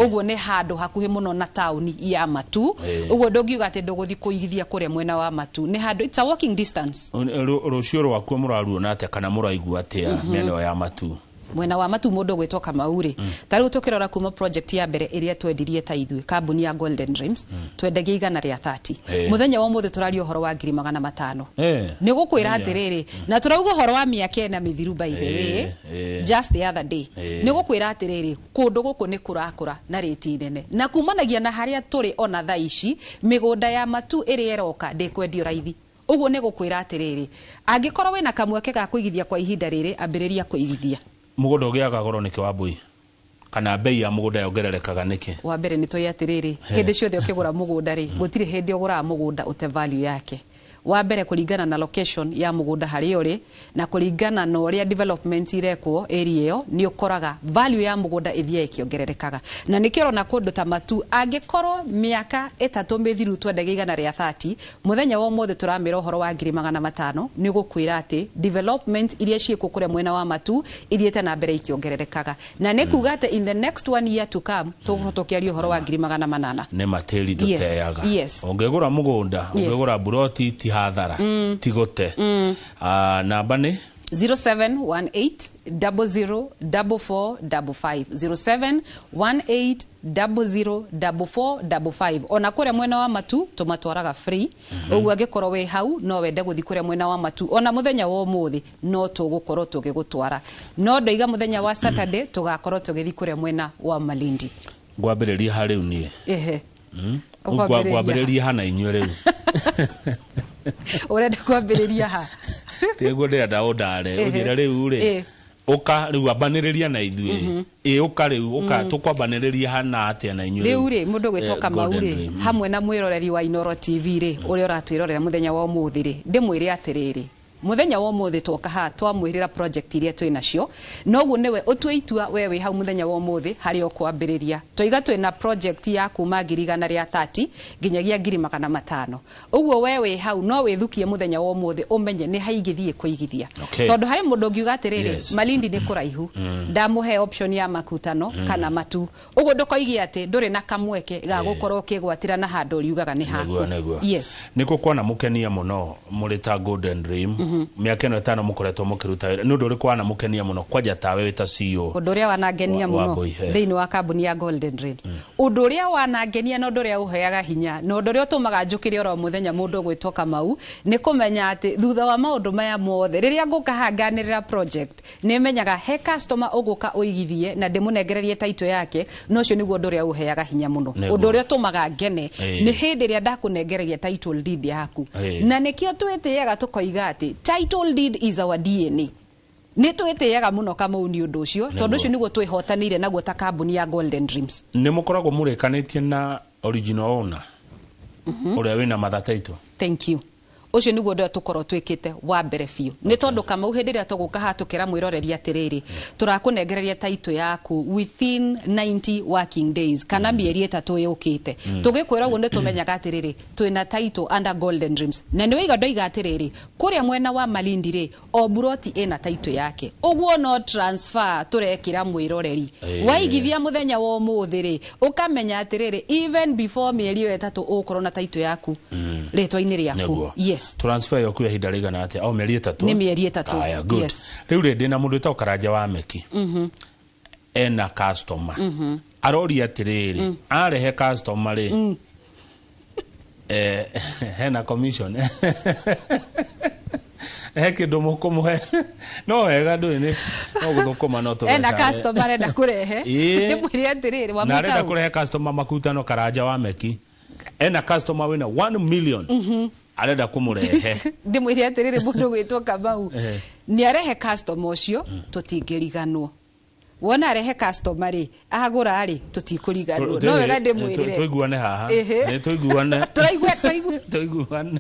Ũguo nĩ handũ hakuhĩ mũno na taũni ya Matu. Ũguo ndũngiuga atĩ ndũgũthiĩ kũigithia kũrĩa mwena wa Matu, nĩ handũ, it's a walking distance. Rũciũ rwakuo mũraruona atĩa, kana mũraigua atĩa mĩena ĩyo ya Matu? Mwena wa Matu, mũndũ gwĩtwo Kamau rĩ, ta rĩu tũkĩrora kuma project ya mbere ĩrĩa twendirie ta ithuĩ kambuni ya Golden Dreams, twendagia 130. Mũthenya wa ũmũthĩ tũraria ũhoro wa 500,000. Nĩ gũkwĩra atĩrĩrĩ, na tũrauga ũhoro wa mĩaka 4 mĩthiru, by the way, just the other day. Nĩ gũkwĩra atĩrĩrĩ, kũndũ gũkũ nĩ kũrakũra na rĩti nene, na kumanagia na harĩa tũrĩ ona thaa ici, mĩgũnda ya Matu ĩrĩa ĩroka ndĩkwendio raithi. Ũguo nĩ gũkwĩra atĩrĩrĩ, angĩkorwo wĩna kamweke ga kũigithia kwa ihinda rĩrĩ, ambĩrĩria kũigithia. Mũgũnda ũgĩaga goro nĩkĩ, Wambui? Kana bei ya mũgũnda yongererekaga nĩkĩ? Wa mbere nĩ tũĩ atĩrĩrĩ, hĩndĩ ciothe ũkĩgũra mũgũnda rĩ, gũtirĩ hĩndĩ ũgũraga mũgũnda ũte value yake. Wa mbere, kũringana na location ya mũgũnda harĩa ũrĩ, na kũringana na ũrĩa development irekwo area ĩyo, nĩ ũkoraga value ya mũgũnda ĩthiaga ĩkĩongererekaga. Na nĩkĩo ũrona kũndũ ta Matu, angĩkorwo mĩaka 3 mĩthiru twendagia 130, mũthenya wa ũmũthĩ tũramĩra ũhoro wa 500,000. Nĩ gũkwĩra atĩ development iria ciĩkwo kũrĩa mwena wa Matu ithiĩte na mbere ikĩongererekaga, na nĩ kuga atĩ in the next one year to come tũgũkorwo tũkĩaria ũhoro wa 800,000. Nĩ matĩri ndũteaga. Ũngĩgũra mũgũnda, ũngĩgũra buroti, ti hathara, ti gũte. Namba nĩ? 0718 00 44 55, 0718 00 44 55. Ona kũrĩa mwena wa Matu tũmatwaraga free. Ũguo angĩkorwo wĩ hau no wende gũthiĩ kũrĩa mwena wa Matu, ona mũthenya wa ũmũthĩ no tũgũkorwo tũgĩgũtwara, no ndoiga mũthenya wa Saturday tũgakorwo tũgĩthiĩ kũrĩa mwena wa Malindi. Ngwambĩrĩria ha rĩu niĩ? Ehe. Ũkwambĩrĩria Ngwambĩrĩria ha na inyuĩ rĩu? Ũrenda kwambĩrĩria ha? Tiguo ndĩrenda ũndare, ũnjĩre rĩu rĩ, ũka rĩu ambanĩrĩria na ithuĩ. Ĩ ũka rĩu, ũka tũkwambanĩrĩria hana atĩa na inyuĩ? Rĩu rĩ, mũndũ gwĩtwo Kamau Golden rĩ, Dream. Hamwe na mwĩroreri wa Inoro TV rĩ, ũrĩa ũratwĩrorera mũthenya wa ũmũthĩ rĩ, ndĩmwĩre atĩrĩrĩ, mũthenya wa ũmũthĩ twoka haha twamwĩrĩra project iria twĩ nacio, noguo nĩwe ũtue itua we wĩ hau mũthenya wa ũmũthĩ harĩa ũkwambĩrĩria. Twoiga twĩna project ya kuma 130,000 nginyagia 500,000. Ũguo we wĩ hau no wĩthukie mũthenya wa ũmũthĩ, ũmenye nĩ haingĩthiĩ kũigithia. Tondũ harĩ mũndũ ũngiuga atĩrĩrĩ, Malindi nĩ kũraihu, ndamũhe option ya Makutano kana Matu. Ũguo ndũkoigie atĩ ndũrĩ na kamweke ga gũkorwo ũkĩgwatĩra na handũ ũriugaga nĩ haku. Nĩguo, nĩguo. Nĩkũ kwana mũkenia mũno mũrĩ ta Golden Dream mĩaka ĩno 5 mũkoretwo mũkĩruta wĩra? Nĩ ũndũ ũrĩkũ wanamũkenia mũno, kwanja tawe wĩ ta CEO? Ũndũ ũrĩa wanangenia Wa mũno Boy, eh. thĩinĩ wa kambuni ya Golden Dreams, ũndũ ũrĩa wanangenia na ũndũ ũrĩa ũheaga hinya na ũndũ ũrĩa ũtũmaga njũkĩre oro mũthenya, mũndũ ũgwĩtwo Kamau, nĩ kũmenya atĩ thutha wa maũndũ maya mothe, rĩrĩa ngũka haha nganĩrĩra project, nĩ menyaga he customer ũgũka ũigithie na ndĩmũnengererie title yake. Na ũcio nĩguo ũndũ ũrĩa ũheaga hinya mũno. Ũndũ ũrĩa ũtũmaga ngene nĩ hĩndĩ ĩrĩa ndakũnengereria title deed yaku. Na nĩkĩo twĩtĩaga tũkoiga atĩ title deed is our DNA. Nĩ twĩtĩaga mũno, Kamau, nĩ ũndũ ũcio, tondũ ũcio nĩguo twĩhotanĩire naguo ta kambuni ya Golden Dreams. Nĩ mũkoragwo mũrĩkanĩtie na original owner ũrĩa wĩna mother title? Thank you. Ũcio nĩguo ũndũ ũrĩa tũkorwo twĩkĩte wa mbere biũ, nĩ tondũ Kamau, hĩndĩ ĩrĩa tũgũka haha tũkĩra mwĩroreri atĩrĩrĩ, tũrakũnengereria title yaku within 90 working days kana mĩeri 3 yũkĩte, tũgĩkwĩra ũguo nĩ tũmenyaga atĩrĩrĩ, twĩna title under Golden Dreams. Na nĩ waiga ndoiga atĩrĩrĩ, kũrĩa mwena wa Malindi rĩ, o buroti ĩna title yake. Ũguo no transfer tũrekĩra mwĩroreri. Waigithia mũthenya wa ũmũthĩ rĩ, ũkamenya atĩrĩrĩ, even before mĩeri ĩyo 3 ũgũkorwo na title yaku rĩtwa-inĩ rĩaku. Yes. Transfer ĩyo kuya ihinda rĩigana atĩa? O mĩeri 3? Nĩ mĩeri 3. Aya, good. Rĩu rĩ, ndĩna mũndũ wĩtagwo Karanja wa Meki, ena customer, aroria atĩrĩrĩ, arehe customer rĩ, Hena commission, he kindu mukumuhe no wega ndui ni no guthukuma no Ena tũbeca. Customer arenda kũrehe. Ndĩmwĩre atĩrĩrĩ wa Na arenda Mũtau. Kũrehe customer makutano Karanja wa Meki, ena customer wina 1 million arenda kũmũrehe. Ndĩmwĩre atĩrĩrĩ, mũndũ gwĩtwo Kamau nĩ arehe customer ũcio, tũtingĩriganwo. Wona arehe customer rĩ, agũra rĩ, tũtikũriganwo. No wega ndĩmwĩrĩre. Tũiguane haha. Ĩhĩ. Nĩ tũiguane. Tũraigua, tũraigua. Tũiguane,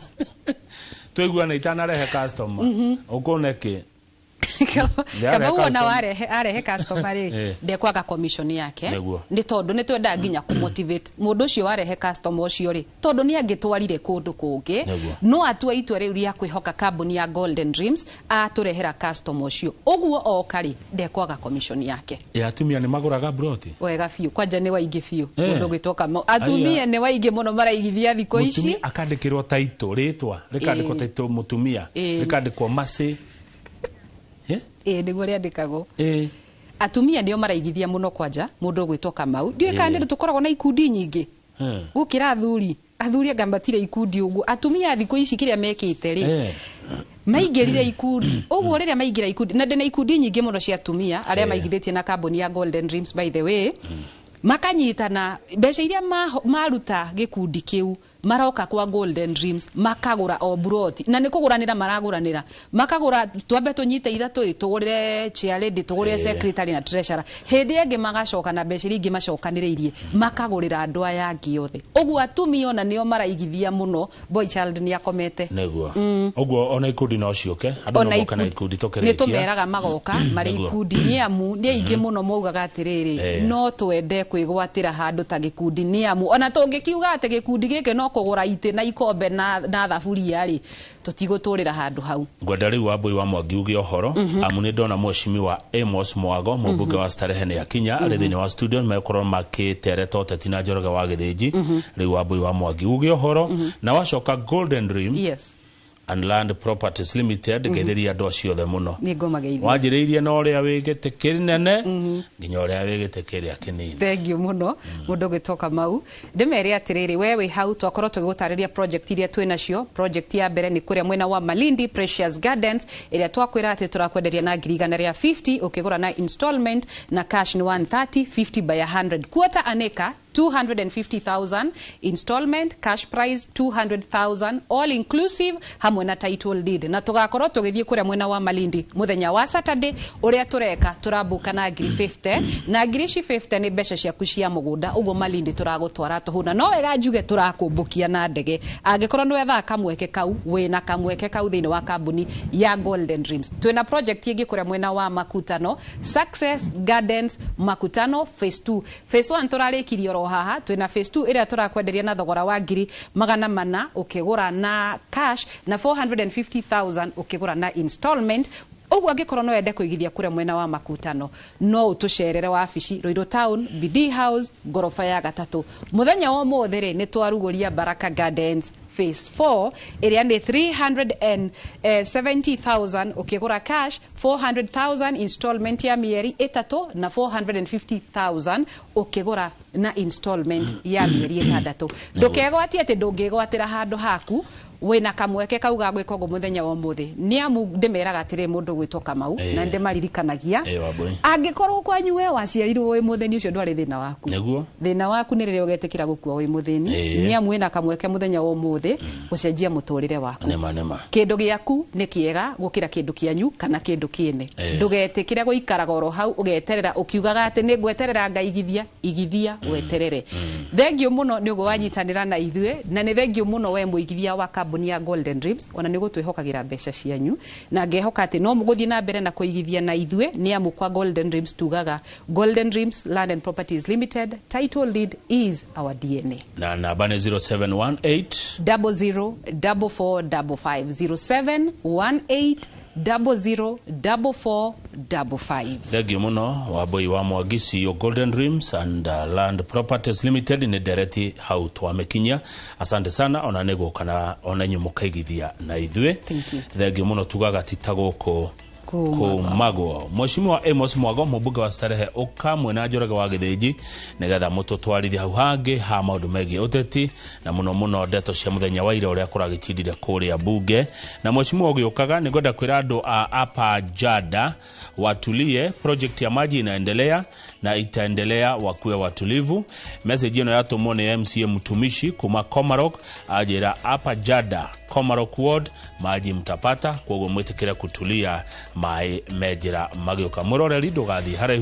tũiguane. Itanarehe customer ũkũne kĩ? Nĩarehe Kamau ona customer. Warehe, arehe customer rĩ, ndekwaga commission yake. Nĩ tondũ nĩ twendaga nginya kũmotivate mũndũ ũcio warehe customer ũcio rĩ, tondũ nĩ angĩtwarire kũndũ kũngĩ. No atua itua rĩu rĩa kwĩhoka kambuni ya Golden Dreams, atũrehera customer ũcio ũguo oka rĩ, ndekwaga commission yake. Ĩ atumia nĩ magũraga broti? Wega biũ, kwanja nĩ waingĩ biũ. Mũndũ ũgwĩtwo Kamau, Aya. atumia nĩ waingĩ mũno maraigithia thikũ ici. Mũtumia akandĩkĩrwo taito, rĩtwa rĩkandĩkwo, taito mũtumia, rĩkandĩkwo macĩ. Ĩĩ, nĩguo rĩandĩkagwo. Atumia nĩo maraigithia mũno kwanja. Mũndũ ũgwĩtwo Kamau, ndiũĩ kana nĩ tũkoragwo na ikundi nyingĩ gũkĩra athuri. Athuri anga matirĩ ikundi ũguo. Atumia thikũ ici kĩrĩa mekĩte rĩ, maingĩrire ikundi ũguo. Rĩrĩa maingĩra ikundi, na ndĩna ikundi nyingĩ mũno cia atumia arĩa maigithĩtie na kambuni ya Golden Dreams, by the way, makanyitana mbeca iria maruta gĩkundi kĩu, maroka kwa Golden Dreams makagũra o buroti, na nĩ kũgũranĩra maragũranĩra, makagũra, twambe tũnyite ithatũ ĩ, tũgũrĩre chair lady, tũgũrĩre secretary na treasurer. Hĩndĩ ĩngĩ magacoka na mbeca iria ingĩ macokanĩrĩirie, makagũrĩra andũ aya angĩ othe. Ũguo atumia ona nĩo maraigithia mũno. Boy child nĩ akomete. Nĩguo ũguo, ona ikundi no ciũke, andũ no moke na ikundi Nĩ tũkĩrĩkia. Tũmeraga magoka marĩ ikundi, nĩ amu nĩ aingĩ mũno maugaga atĩrĩrĩ, no twende kwĩgwatĩra handũ ta gĩkundi, nĩ amu ona tũngĩkiuga atĩ gĩkundi gĩkĩ no kũgũra itĩ na ikombe na thaburia rĩ, tũtigũtũrĩra handũ hau. Ngwenda rĩu Wambui wa Mwangi uge ũhoro, amu nĩ ndona mheshimiwa Amos Mwago, mũmbunge wa Starehe, nĩ akinya arĩ thĩinĩ wa studio, megũkorwo makĩtereta ũteti na Njoroge wa Gĩthĩnji. Rĩu Wambui wa Mwangi uge ũhoro, na wacoka Golden Dream and Land Properties Limited, ngeithĩria andũ acio othe mũno. Nĩ ngũmageithia. Wanjĩrĩirie na ũrĩa wĩ gĩtĩ kĩnene nginya ũrĩa wĩ gĩtĩ kĩrĩa kĩnini. Thengiũ mũno, mũndũ ũgwĩtwo Kamau. Ndĩmere atĩrĩrĩ, we wĩ hau, twakorwo tũgĩgũtarĩria project iria twĩ nacio. Project ya mbere nĩ kũrĩa mwena wa Malindi, Precious Gardens, ĩrĩa twakwĩra atĩ tũrakwenderia na 150,000 ũkĩgũra na installment, na cash nĩ 130, 50 by 100, quarter an acre, 250,000 installment, cash price 200,000, all inclusive hamwe na title deed. Na tugakorwo tũgĩthiĩ kũrĩa mwena wa Malindi mũthenya wa Saturday. Ũrĩa tũreka, tũrambuka na 50,000, na ngiri ici 50 nĩ mbeca ciaku cia mũgũnda. Ũguo Malindi tũragũtwara tũhũ, na no wega njuge tũrakũmbũkia na ndege. Angĩkorwo nĩ wethaga kamweke kau, wĩna kamweke kau thĩinĩ wa kambuni ya Golden Dreams. Twĩna project ĩngĩ kũrĩa mwena wa Makutano, Success Gardens Makutano phase 2. Phase 1 tũrarĩkirie oro haha. Twĩna phase 2 ĩrĩa tũrakwenderia na thogora wa 400,000 ũkĩgũra na cash, na 450,000 ũkĩgũra na installment. Ũguo angĩkorwo no wende kũigithia kũrĩa mwena wa Makutano, no ũtũcerere wabici Ruiru Town, BD House, ngoroba ya gatatũ. Mũthenya wa ũmũthĩ rĩ, nĩ twarugũria Baraka Gardens phase 4, ĩrĩa nĩ 370,000 ũkĩgũra cash, 400,000 installment ya mĩeri ĩtatũ, na 450,000 ũkĩgũra na installment ya mĩeri ĩtandatũ. Ndũkegwatie atĩ ndũngĩgwatĩra handũ haku. Wĩna kamweke kau ga gwĩka ũguo mũthenya wa ũmũthĩ, nĩ amu ndĩmeraga atĩrĩ, mũndũ gwĩtwo Kamau, na ndĩmaririkanagia, Wambui. Angĩkorwo kwanyu we waciarirwo wĩ mũthĩni, ũcio ndwarĩ thĩna waku. Thĩna waku nĩ rĩrĩa ũgetĩkĩra gũkua wĩ mũthĩni. Nĩ amu wĩna kamweke mũthenya wa ũmũthĩ gũcenjia mũtũrĩre waku. Nĩma nĩma. Kĩndũ gĩaku nĩ kĩega gũkĩra kĩndũ kĩanyu kana kĩndũ kĩene. Ndũgetĩkĩre gũikaraga oro hau ũgeterera ũkiugaga atĩ nĩ ngweterera ngaigithia. Igithia weterere. Thengiũ mũno nĩ ũguo wanyitanĩra na ithuĩ, na nĩ thengiũ mũno we mũigithia wa kambuni ya Golden Dreams, ona nĩ gũtwĩhokagĩra mbeca cianyu, na ngehoka atĩ no mũgũthiĩ na mbere na kũigithia na ithuĩ, nĩ amu kwa Golden Dreams tugaga, Golden Dreams Land and Properties Limited, title deed is our DNA. Na namba nĩ 0718 004455, 0718 004455. Thengiũ mũno, Wambui wa Mwangi, CEO Golden Dreams and Land Properties Limited. Nĩ ndereti hau twamĩkinyia. Asante sana, ona nĩ gũka na ona inyuĩ mũkaigithia na ithuĩ. Thank you. Thengiũ mũno. Tugaga ti ta gũkũ. Kumagwo. Mheshimiwa Amos Mwago, mũmbunge wa Starehe, ũka mwena Njoroge wa Gĩthĩnji nĩgetha mũtũtwarithie hau hangĩ ha maũndũ megiĩ ũteti na mũno mũno ndeto cia mũthenya wa ira ũrĩa kũragĩtindire kũrĩa bunge. Na mheshimiwa ũgĩũkaga, nĩngwenda kwĩra andũ a Upper Jada watulie, project ya maji inaendelea na itaendelea, wakuwe watulivu. Message ĩno yatũmwo nĩ MCA mtumishi kuma Komarok, anjĩra Upper Jada Komarok Ward maji mtapata, koguo mwĩtĩkĩre kutulia, maĩ me njĩra magĩũka. Mũroreri, ndũgathiĩ haraihu.